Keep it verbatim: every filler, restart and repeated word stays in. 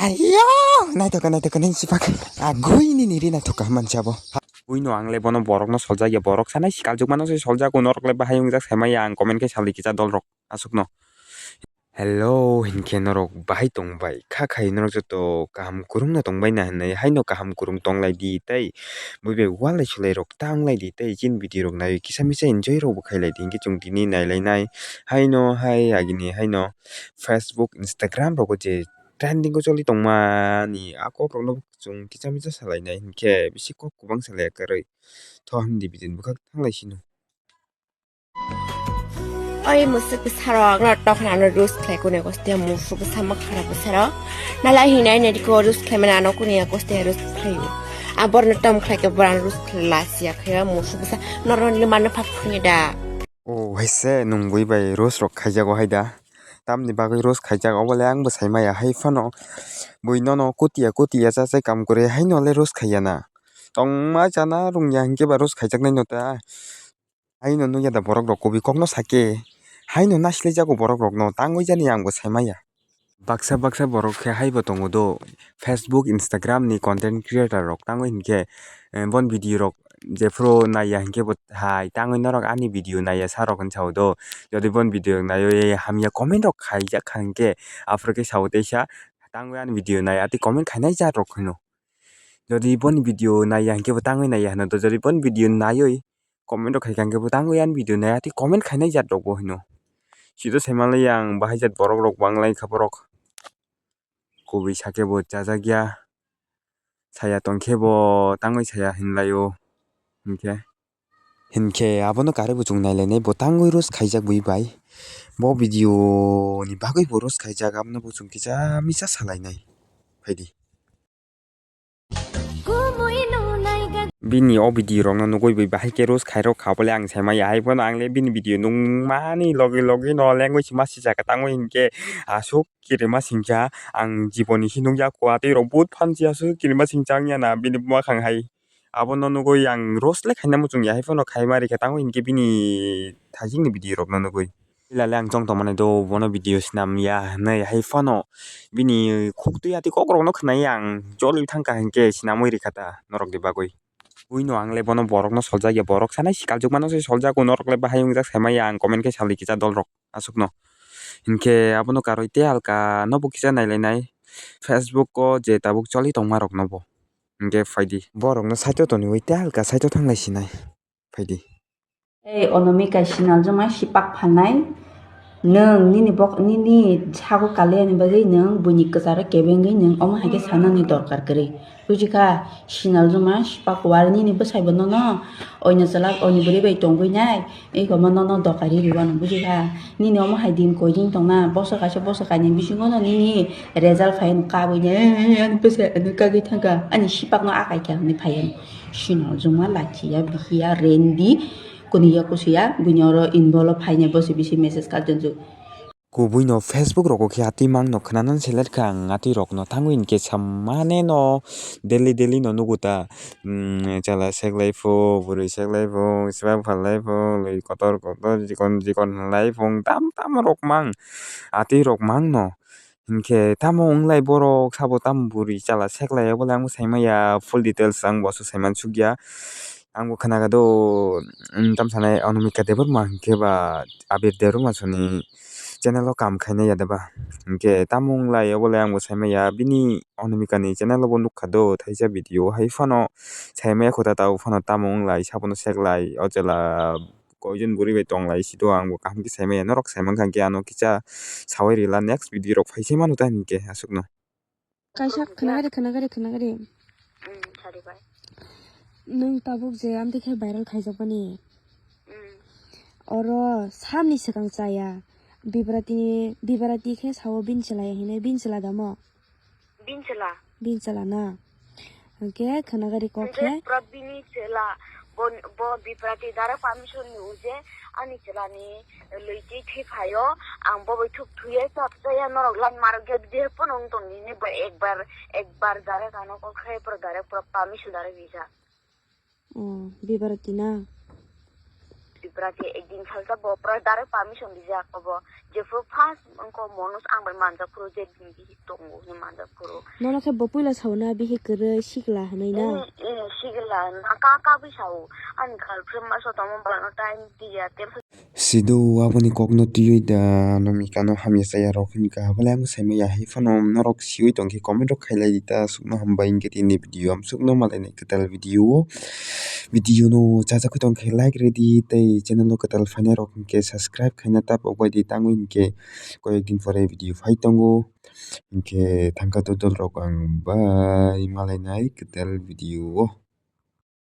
Ayo, naithoka, naithoka, nini sipak. Agui nini ri naithoka mansa bo. Buino ang le bono borokno soljak ya, borok sanai sikaljwk mano se soljak, norok le bahai wngjak saimaya, ang comment khe salwi kisa dolrok aswkno. Hello, hinkhe norok bahai tongbai kha khai, norok joto kaham kwrwngno tongbai na hinwi, haino kaham kwrwng tonglai di tei bui bai walai sulai rok ta wnglai di tei chini video rok naiwi kisa misa enjoy rok bo khailai di, hinkhe chwng tini nailainai. Haino hai agini haino Facebook, Instagram rogo je trending o choli tongmani a kok rokno chwng kisa misa salainai hinkhe bisi kok kwbang salai kwrwi. Tho, hamdi bidin bwkhak thanglai sino. Oi musuk bwsarok, no tokna ano roast khlai kune koste musuk bwsa ma khara bwsarok. Nala hinai ne diko roast khlai mana ano kune koste roast khlai. A borno tom khlai ke boran roast khlai la sia khlai musuk bwsa norok ni mano phak phuni da. O haise nung bui bai roast rok khaijago hai da. Tamni bagwi roast khaijak obo le ang bwsai maya hai phano. Bui nono kutiya kutiya cha chai kam kwrwi haino le roast khaiya na. Tongma chana rungya hinkhe ba roast khaijaknai no ta. Haino nukya da borok rok kubui kokno sake. Haino nasilaijago borok rokno tangwi jani ang bwsai maya. Baksa baksa borok khe haibo tongo do, Facebook, Instagram ni content creator rok tangwi hinkhe, eh, bon video rok jephru naiya hinkhe bo hai tangwi norok ani video naiya sa rok hinwi sao do. Jodi bon video naiwi hamya comment rok khaijak kha hinkhe aphuru khe sao teisa tangwi ani video naiya tei comment khainai jat rok hino. Jodi boni video naiya hinkhe bo tangwi naiya hino do, jodi boni video naiwi comment rok khaikha hinkhe bo tangwi ani video naiya tei comment khainai jat rok bo hino. Sito saimanlai ang bahai jat borok rok banglai kha borok. Kubui sakhe bo chajakya, saya tongkhe bo tangwi saya hinlaio hinkhe. Hinkhe abono karwi bo chwng nailainai, bo tangwi roast khaijak bui bai. Bo video ni bagwi bo roast khaijak, abono bo chwng kisa misa salainai. Phaidi. Bini o video rokno nugwi bai bahai khe roast khairok kha bole ang saimaya, hai phano ang le bini video nungmani logi logi no language ma sijak tangwi hinkhe aswk kirima singcha ang jiboni si nukya kua tei rok but phansi aswk kirima singcha wngya na bini buma khang hai. Abono nugwi ang roast le khaina muchungya, hai phano khaima rikha tangwi hinkhe bini thajikni video rokno nugwi. Ilale ang chong tongmani do bono video swnam ya hinwi hai phano bini khuk twi atwi kok rokno khwnai ang joli thangkha hinkhe swnamwi rikha ta norok ni bagwi. Buino ang le bono borokno soljak ya, borok sanai sikaljwk mano se soljak, norok le bahai wngjak saimaya ang comment khe salwi kisa dolrok aswkno. Hinkhe abono karwi tei halka nobo kisa nailainai Facebook o je tabuk choli tongma rokno bo. Hinkhe phaidi borokno side o toniwi tei halka side o thanglai sinai. Phaidi. Ei Onomika sinal joma sipak phanai. Nwng nini bok nini sago kaliani bagwi nwng buini kwcharo kebengwi nwng omo hai khe sanani dorkar kwrwi. Bujikha sinal joma sipak war nini bwsai bo nono oino chwla oini bwrwi bai tongwi nai. Eko mo nono doka ri rwano bujikha. Nini omo hai din koi din tongna boso kaisa boso kainwi bisingo no nini result phai no kabwi nai. Ani bwsai ano kagwi thangkha ani sipak no akai kha hinwi phai. Sinal juma lachiya bihiya rendi kuniya kusuya bini oro involve phainai bosi bisi message kaitorjak. Kubui no Facebook rogo khe atwi mang no khwnanani selek kha ang atwi rok no tangwi hinkhe sammane no daily daily no nugo ta, mm, chala seklai phu bwrwi seklai phu swbang phalai phu lwi kotor kotor jikon jikon hinlai phu tam tam rok mang atwi rok mang no. Hinkhe tamo wnglai borok sabo tamo bwrwi chala seklai obo le ang bo saimaya full details ang bo aswk saiman sukya. Ang bo khwnaga do, mm, tam sanai Anamika Debbarma hinkhe ba Abir Debbarma soni channel o kam khainai ya deba. Hinkhe tamo wnglai obo le ang bo saimaya bini Anamika ni channel o bo nukha do thaisa video hai phano saimaya kho ta tabuk phano tamo wnglai sabono seklai o chwla koijon bwrwi bai tonglai si do ang bo kaham khe saimaya norok saimankha hinkhe ano kisa sawi rwla next video rok phai se manu ta hinkhe aswkno. Kaisa khwnagari khwnagari khwnagari. Nwng tabuk je amtwi khe viral khaijakmani. Oro samni swkang chaya. Bibrati ni Bibrati khe sao bini chwla ya hinwi bini chwla damo. Bini chwla. Bini chwla na. Hwnkhe khwnagari kok khe. Hwnkhe pura bini chwla bo, bo Biprati direct permission ni uje ani chwla ni lwi twi thwi phaio ang bo bai thuk thuye chap chaya norok line marok ge bidi phano wng tong nini bo ekbar ekbar direct ano kok khai pura direct pura permission direct rijak. Oh, Biprati na. Tipra khe ekdin salsa bo pura direct permission rijak obo. Jephuru first wngkha Manoj ang bai manjak phuru je bini bihik tongo hinwi manjak phuru. Nono khe bo puila sauna bihik kwrwi sikla hinwi na? Eh, eh, sikla na ka kabwi sao. Ani girlfriend masa tongma bwlano time diya, tension. Sido aboni kokno twiwi da ano mikano hamya chaya rok hinkha, belai ang saimaya hai phano norok siwi tongkhe comment rok khailai di ta, aswkno hambai hinkhe tini video amsukno malainai kwtal video o. Video no chajakwi tongkhe like rwdi tei channel o kwtal phainai rok hinkhe subscribe khaina ta pokbai di, tangwi hinkhe koyek din pore video phai tongo. Hinkhe thangkha to dol rok ang bai malainai kwtal video o.